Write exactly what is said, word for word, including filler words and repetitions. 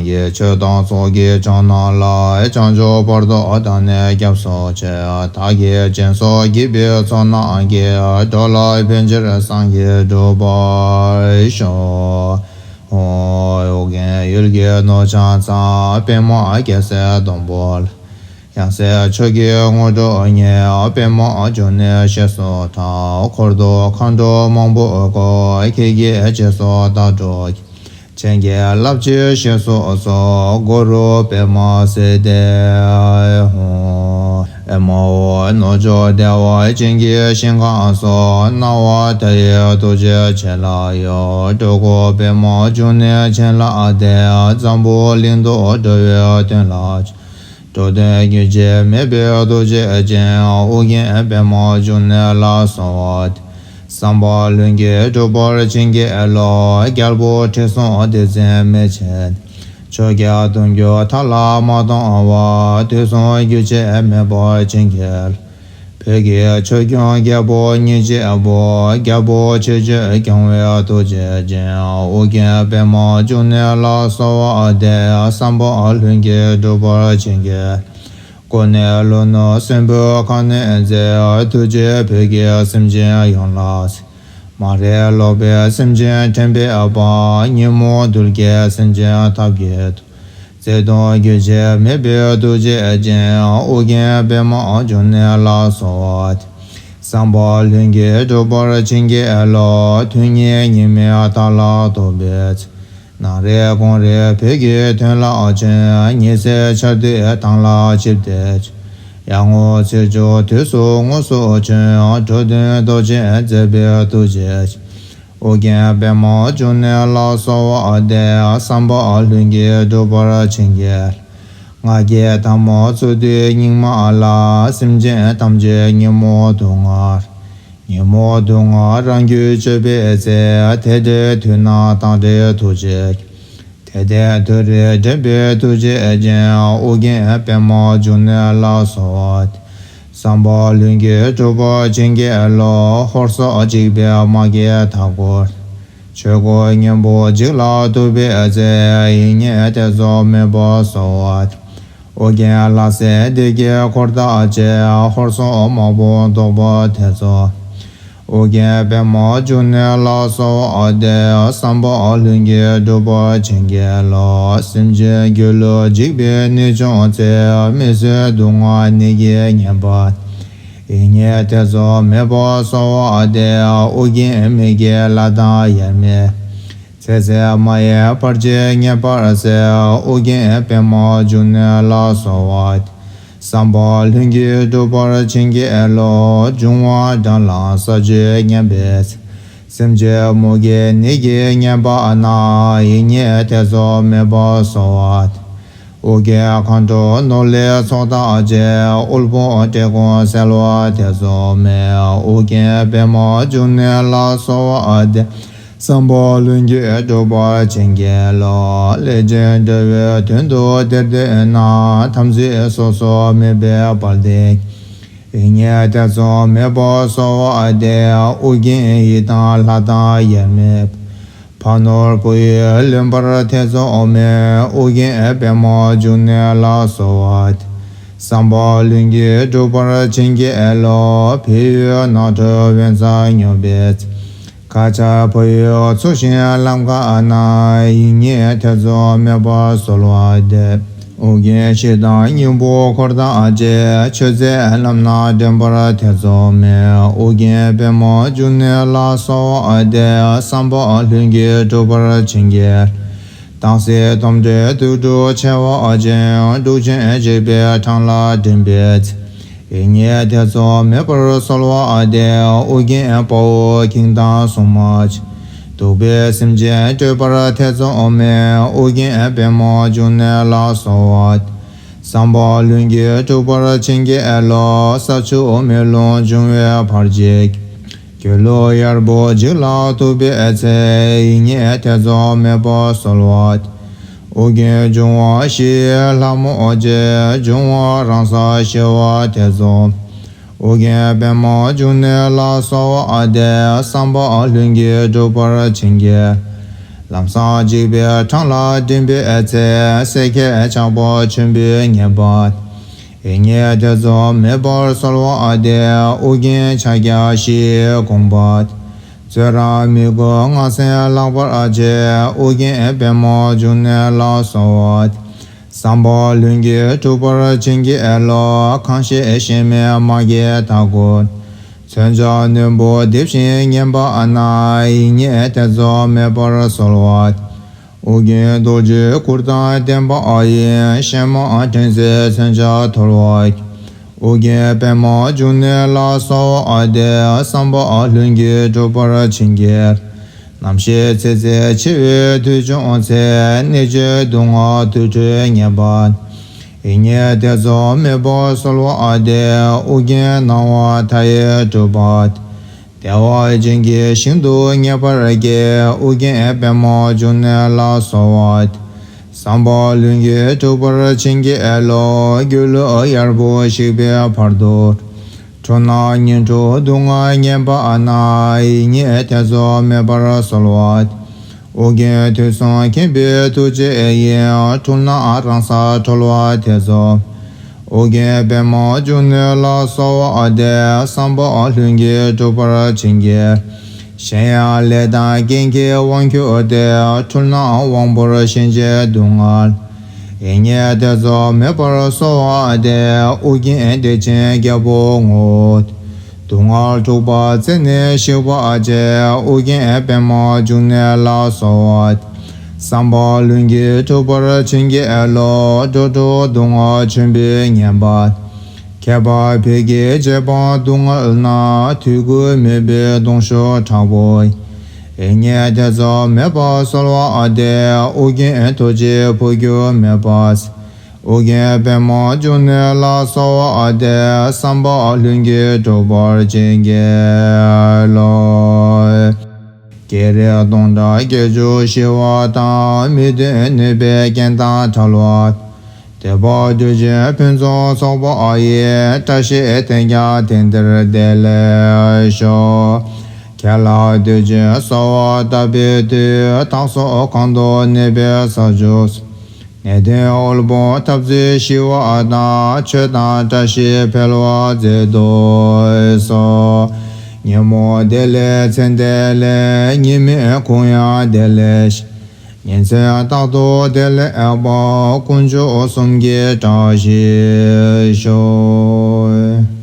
གི་ཆོས་དང་ཚོགས་ཀྱི་མཆོག་རྣམས་ལ། བྱང་ཆུབ་བར་དུ་བདག་ནི་སྐྱབས་སུ་མཆི། བདག་གིས་སྦྱིན་སོགས་བགྱིས་པའི་ཚོགས་རྣམས་ཀྱིས། འགྲོ་ལ་ཕན་ཕྱིར་སངས་རྒྱས་འགྲུབ་པར་ཤོག། ཨོ་རྒྱན་ཡུལ་གྱི་ནོར་བྱང་ཚང་། པདྨ་རྒྱལ་སྲས་སྡོང་པོ་ལ། ཡང་སྲིད་ཆོས་ཀྱི་དངོས་གྲུབ་བརྙེས། པདྨ་འབྱུང་གནས་ཞེས་སུ་གྲགས། འཁོར་དུ་མཁའ་འགྲོ་མང་པོས་བསྐོར། ཁྱེད་ཀྱི་རྗེས་སུ་བདག་འགྲོ་ཞིང་། བྱིན་གྱིས་བརླབ་ཕྱིར་ཞེས་སུ་གསོལ། གུ་རུ་པདྨ་སིདྡྷི་ཧཱུྃ། ཨེ་མ་ཧོ། ནུབ་ཕྱོགས་བདེ་བ་ཅན་གྱི་ཞིང་ཁམས་སུ། སྣང་བ་མཐའ་ཡས་ཐུགས་རྗེ་ཆེ་ལ་གཡོལ། སྤྲུལ་སྐུ་པདྨ་འབྱུང་གནས་བྱིན་རླབས་ལྡན། འཛམ་བུ་གླིང་དུ་འགྲོ་བའི་དོན་ལ། འགྲོ་དོན་རྒྱུན་ཆད་མེད་པའི་ཐུགས་རྗེ་ཅན། ཨོ་རྒྱན་པདྨ་འབྱུང་གནས་ལ་གསོལ་བ་འདེབས། བསམ་པ་ལྷུན་གྱིས་འགྲུབ་པར་བྱིན་གྱིས་རློབས། རྒྱལ་པོ་ཁྲི་སྲོང་ལྡེ་བཙན་མན་ཆད། ཆོས་རྒྱལ་གདུང་བརྒྱུད་མཐའ་ལ་མ་སྟོངས་བར། དུས་གསུམ་རྒྱུན་ཆད་མེད་པར་བྱིན་གྱིས། བོད་ཀྱི་ཆོས་སྐྱོང་རྒྱལ་པོ་ཉིད་ཅེས་པོ། རྒྱལ་པོ་ཆེ་ཆོས་སྐྱོང་བའི་ཐུགས་རྗེ་ཅན། ཨོ་རྒྱན་པདྨ་འབྱུང་གནས་ལ་གསོལ་བ་འདེབས། བསམ་པ་ལྷུན་གྱིས་འགྲུབ་པར་བྱིན་གྱིས། སྐུ་ནི་ཀླུ་ནུ་སྲིན་པོའི་ཁ་གནོན་མཛད། ཐུགས་རྗེས་བོད་ཀྱི་སེམས་ཅན་ཡོངས་ལ། མ་རིག་ལོག་པའི་སེམས་ཅན་འདྲེན་པའི་དཔལ། ཉོན་མོངས་གདུལ་དཀའི་སེམས་ཅན་ཐབས་མཁས་དུ། བརྩེ་གདུང་རྒྱུན་ཆད་མེད་པའི་ཐུགས་རྗེ་ཅན། ཨོ་རྒྱན་པདྨ་འབྱུང་གནས་ལ་གསོལ་བ་འདེབས། བསམ་པ་ལྷུན་གྱིས་འགྲུབ་པར་བྱིན་གྱིས་རློབས། དུས་གཉིས་ཉི་མའི་མཐའ་ལ་ཐུག་པའི་ཚེ། གནམ་རིག་གོང་རིག་བོད་ཀྱི་དོན་ལ་བྱོན། ཉི་ཟེར་འཆར་སྡུད་མདངས་ལ་ཆིབས་ཏེ་བྱོན། ཡར་ངོ་ཚེས་བཅུ་དུས་སུ་དངོས་སུ་བྱོན། འགྲོ་དོན་རྟོགས་བྱེད་མཛད་པའི་ཐུགས་རྗེ་ཅན། ཨོ་རྒྱན་པདྨ་འབྱུང་གནས་ལ་གསོལ་བ་འདེབས། བསམ་པ་ལྷུན་གྱིས་འགྲུབ་པར་བྱིན་གྱིས། ང་རྒྱལ་ཐལ་མོ་སྦྱར་དུས་སྙིགས་མ་ལ། སེམས་ཅན་ཐམས་ཅད་ཉོན་མོངས་དུག་ལྔ། ཉོན་མོངས་དུག་ལྔ་རང་རྒྱུད་གཅོད་པའི་ཚེ། དེ་འདྲའི་དུས་ན་བདག་འདྲའི་ཐུགས་རྗེ། དེ་ལྟའི་དུས་རེ་འདྲེན་པའི་ཐུགས་རྗེ་ཅན། ཨོ་རྒྱན་པདྨ་འབྱུང་གནས་ལ་གསོལ་བ་འདེབས། བསམ་པ་ལྷུན་གྱིས་འགྲུབ་པར་བྱིན་གྱིས་རློབས། ཧོར་སོག་འཇིགས་པའི་དམག་གིས་མཐའ་བསྐོར། ཆོས་སྐུ་སྙིང་པོ་འཇིག་ལ་ཐུག་པའི་ཚེ། ཡིད་གཉིས་ཐེ་ཚོམ་མེད་པར་གསོལ་བ་འདེབས། ཨོ་རྒྱན་ལྷ་སྲིན་སྡེ་བརྒྱད་འཁོར་དང་བཅས། ཧོར་སོག་དམག་དཔུང་བཟློག་པར་ཐེ་ཚོམ། ཨོ་རྒྱན་པདྨ་འབྱུང་གནས་ལ་གསོལ་བ་འདེབས། བསམ་པ་ལྷུན་གྱིས་འགྲུབ་པར་བྱིན་གྱིས་རློབས། སེམས་ཅན་སྒྱུ་ལུས་འཇིག་པའི་ནད་བྱུང་ཚེ། མི་བཟོད་སྡུག་བསྔལ་ནད་ཀྱིས་ཉེན་པ། ཡིད་གཉིས་ཐེ་ཚོམ་མེད་པར་གསོལ་བ་འདེབས། ཨོ་རྒྱན་མི་བསྐྱོད་ལྷ་དང་དབྱེར་མེད། ཚེ་ཟད་མ་ཡལ་བར་ཆད་ངེས་པར་སེལ། ཨོ་རྒྱན་པདྨ་འབྱུང་གནས་ལ་གསོལ་བ་འདེབས། བསམ་པ་ལྷུན་གྱིས་འགྲུབ་པར་བྱིན་གྱིས་རློབས། འབྱུང་བ་དགྲར་ལངས་ས་བཅུད་ཉམས་པའི་ཚེ། སེམས་ཅན་མུ་གེའི་ནད་ཀྱིས་ཉེན་པ་ན། ཡིད་གཉིས་ཐེ་ཚོམ་མེད་པར་གསོལ་བ་འདེབས། ཨོ་རྒྱན་མཁའ་འགྲོ་ནོར་ལྷའི་ཚོགས་དང་བཅས། དབུལ་ཕོངས་བཀྲེས་སྐོམ་སེལ་བར་ཐེ་ཚོམ་མེད། ཨོ་རྒྱན་པདྨ་འབྱུང་གནས་ལ་གསོལ་བ་འདེབས། བསམ་པ་ལྷུན་གྱིས་འགྲུབ་པར་བྱིན་གྱིས་རློབས། ལས་ཅན་འགྲོ་བའི་དོན་དུ་འདིར་འདོན་ན། དམ་ཚིག་སོ་སོར་མེད་པའི་དཔལ་ལྡན། ཡིད་གཉིས་ཐེ་ཚོམ་མེད་པར་གསོལ་བ་འདེབས། ཨོ་རྒྱན་ཡི་དམ་ལྷ་དང་དབྱེར་མེད། ཕ་ནོར་བུ་ཡིས་ལོན་པར་ཐེ་ཚོམ་མེད། ཨོ་རྒྱན་པདྨ་འབྱུང་གནས་ལ་གསོལ་བ་འདེབས། བསམ་པ་ལྷུན་གྱིས་འགྲུབ་པར་བྱིན་གྱིས་རློབས། བོད་ཡུལ་ནགས་ཁྲོད་དབེན་ས་སྙོགས་པའི་ཚེ། ཁ་ཆར་ཕ་ཡུལ་ཚུགས་ཤིང་ལམ་ཁ་ན། ཡིད་གཉིས་ཐེ་ཚོམ་མེད་པར་གསོལ་བ་འདེབས། ཨོ་རྒྱན་ཞེ་སྡང་སྙིང་པོ་འཁོར་དང་བཅས། ཆོས་མཛད་རྣམས་ན་འདྲེན་པར་ཐེ་ཚོམ་མེད། ཨོ་རྒྱན་པདྨ་འབྱུང་གནས་ལ་གསོལ་བ་འདེབས། བསམ་པ་ལྷུན་གྱིས་འགྲུབ་པར་བྱིན་གྱིས། སྡང་སེམས་དོམ་དྲེད་དུག་སྦྲུལ་མཆེ་བ་ཅན། འབྲུག་ཆེན་འཇིགས་པའི་འཕྲང་ལ་འདྲེན་པའི་ཚེ། ཡིད་གཉིས་ཐེ་ཚོམ་མེད་པར་གསོལ་བ་འདེབས། ཨོ་རྒྱན་དཔའ་བོ་གིང་དང་སྲུང་མ་ཆེ། གདུག་པའི་སེམས་ཅན་སྐྲོད་པར་ཐེ་ཚོམ་མེད། ཨོ་རྒྱན་པདྨ་འབྱུང་གནས་ལ་གསོལ་བ་འདེབས། བསམ་པ་ལྷུན་གྱིས་འགྲུབ་པར་བྱིན་གྱིས་རློབས། ས་ཆུ་མེ་རླུང་འབྱུང་བའི་བར་ཆད། སྒྱུ་ལུས་གཡར་པོ་འཇིག་ལ་ཐུག་པའི་ཚེ། ཡིད་གཉིས་ཐེ་ཚོམ་མེད་པར་གསོལ་བ་འདེབས། ཨོ་རྒྱན་འབྱུང་བ་བཞིའི་ལྷ་མོ་རྗེ། འབྱུང་བ་རང་སར་ཞི་བར་ཐེ་ཚོམ། ཨོ་རྒྱན་པདྨ་འབྱུང་གནས་ལ་གསོལ་བ་འདེབས། བསམ་པ་ལྷུན་གྱིས་འགྲུབ་པར་བྱིན་གྱིས། ལམ་སྲང་འཇིགས་པའི་འཕྲང་ལ་འགྲིམ་པའི་ཚེ། སྲེག་བྱེད་ཆག་པོ་ཆེན་པོའི་ཉེས་པ། ཡིད་གཉིས་ཐེ་ཚོམ་མེད་པར་གསོལ་བ་འདེབས། ཨོ་རྒྱན་ཕྱག་རྒྱ་བཞིའི་དགོངས་པ། བཙོན་རར་མི་དགོས་ངག་སེམས་ལྷག་པར་ཆེ། ཨོ་རྒྱན་པདྨ་འབྱུང་གནས་ལ་གསོལ་བ། བསམ་པ་ལྷུན་གྱིས་འགྲུབ་པར་བྱིན་གྱིས་རློབས། གང་ཞིག་གཤེད་མའི་དམག་གིས་མཐའ་བསྐོར། མཚོན་ཆ་རྣོན་པོས་འདེབས་ཤིང་ཉེན་པ་ན། ཡིད་གཉིས་ཐེ་ཚོམ་མེད་པར་གསོལ་བ། ཨོ་རྒྱན་རྡོ་རྗེའི་གུར་དང་ལྡན་པ་ཡི། གཤེད་མ་འདྲེན་མཛད་མཚོན་ཆ་ཐོལ་བ། ཨོ་རྒྱན་པདྨ་འབྱུང་གནས་ལ་གསོལ་བ་འདེབས། བསམ་པ་ལྷུན་གྱིས་འགྲུབ་པར་བྱིན་གྱིས། ནམ་ཞིག་ཚེ་ཟད་འཆི་བའི་དུས་བྱུང་ཚེ། གནད་གཅོད་སྡུག་བསྔལ་དུར་ཁྲོད་ངན་པ། ཡིད་གཉིས་ཐེ་ཚོམ་མེད་པར་གསོལ་བ་འདེབས། ཨོ་རྒྱན་སྣང་བ་མཐའ་ཡས་སྤྲུལ་པ། བདེ་བ་ཅན་གྱི་ཞིང་དུ་ངེས་པར་སྐྱེ། ཨོ་རྒྱན་པདྨ་འབྱུང་གནས་ལ་གསོལ་བ། བསམ་པ་ལྷུན་གྱིས་འགྲུབ་པར་བྱིན་གྱིས་རློབས། སྒྱུ་ལུས་གཡར་པོ་ཞིག་པའི་བར་དུ། འཁྲུལ་སྣང་ཉིང་འཁྲུལ་སྡུག་བསྔལ་ཉེན་པ་ན། ཡིད་གཉིས་ཐེ་ཚོམ་མེད་པར་གསོལ་བ། ཨོ་རྒྱན་དུས་གསུམ་མཁྱེན་པའི་ཐུགས་རྗེ་ཡིས། འཁྲུལ་སྣང་རང་སར་གྲོལ་བར་ཐེ་ཚོམ། ཨོ་རྒྱན་པདྨ་འབྱུང་གནས་ལ་གསོལ་བ་འདེབས། བསམ་པ་ལྷུན་གྱིས་འགྲུབ་པར་བྱིན་གྱིས། གཞན་ཡང་ལས་དང་རྐྱེན་གྱི་དབང་གྱུར་ཏེ། འཁྲུལ་སྣང་དབང་པོར་ཞེན་བྱའི་སྡུག་བསྔལ། ཡིད་གཉིས་ཐེ་ཚོམ་མེད་པར་གསོལ་བ་འདེབས། ཨོ་རྒྱན་བདེ་ཆེན་རྒྱལ་པོ་ངོ་། སྡུག་བསྔལ་འཁྲུགས་པ་རྩད་ནས་ཞིག་པར་བྱེད། ཨོ་རྒྱན་པདྨ་འབྱུང་གནས་ལ་གསོལ་བ། བསམ་པ་ལྷུན་གྱིས་འགྲུབ་པར་བྱིན་གྱིས་རློབས། འགྲོ་དྲུག་སྡུག་བསྔལ་ཆེན་པོའི་ཉེན་པ། ཁྱད་པར་བོད་ཀྱི་རྗེ་འབངས་སྡུག་བསྔལ་ན། དུས་ཀུན་མོས་པའི་གདུང་ཤུགས་དྲག་པོས། ཡིད་གཉིས་ཐེ་ཚོམ་མེད་པར་གསོལ་བ་འདེབས། ཨོ་རྒྱན་ཐུགས་རྗེའི་འཕོ་འགྱུར་མེད་པ། ཨོ་རྒྱན་པདྨ་འབྱུང་གནས་ལ་གསོལ་བ་འདེབས། བསམ་པ་ལྷུན་གྱིས་འགྲུབ་པར་བྱིན་གྱིས་རློབས། བགེགས་རིགས་སྟོང་ཕྲག་བརྒྱད་ཅུ་ཞི་བ་དང་། མི་མཐུན་གནོད་པའི་རྐྱེན་དང་བྲལ་བ། འདོད་པ་དུལ་ཞིང་ཕུན་སུམ་ཚོགས་པ་ཡི། བཀྲ་ཤིས་དོན་ཀྱང་དེང་འདིར་བདེ་ལེགས་ཤོག་ཁྱེད་ལ་དུས་རྒྱུན་གསོལ་བ་བཏབ་པའི་མཐུས། བདག་སོགས་གང་དུ་གནས་པའི་ས་ཕྱོགས་སུ། ནད་གདོན་དབུལ་ཕོངས་འཐབ་རྩོད་ཞི་བ་དང་། ཆོས་དང་བཀྲ་ཤིས་འཕེལ་བར་མཛད་དུ་གསོལ། ཉིན་མོ་བདེ་ལེགས་མཚན་བདེ་ལེགས། ཉི་མའི་གུང་ཡང་བདེ་ལེགས་ཤིག་ཉིན་མཚན་རྟག་ཏུ་བདེ་ལེགས་པ། དཀོན་མཆོག་གསུམ་གྱི་བཀྲ་ཤིས་ཤོག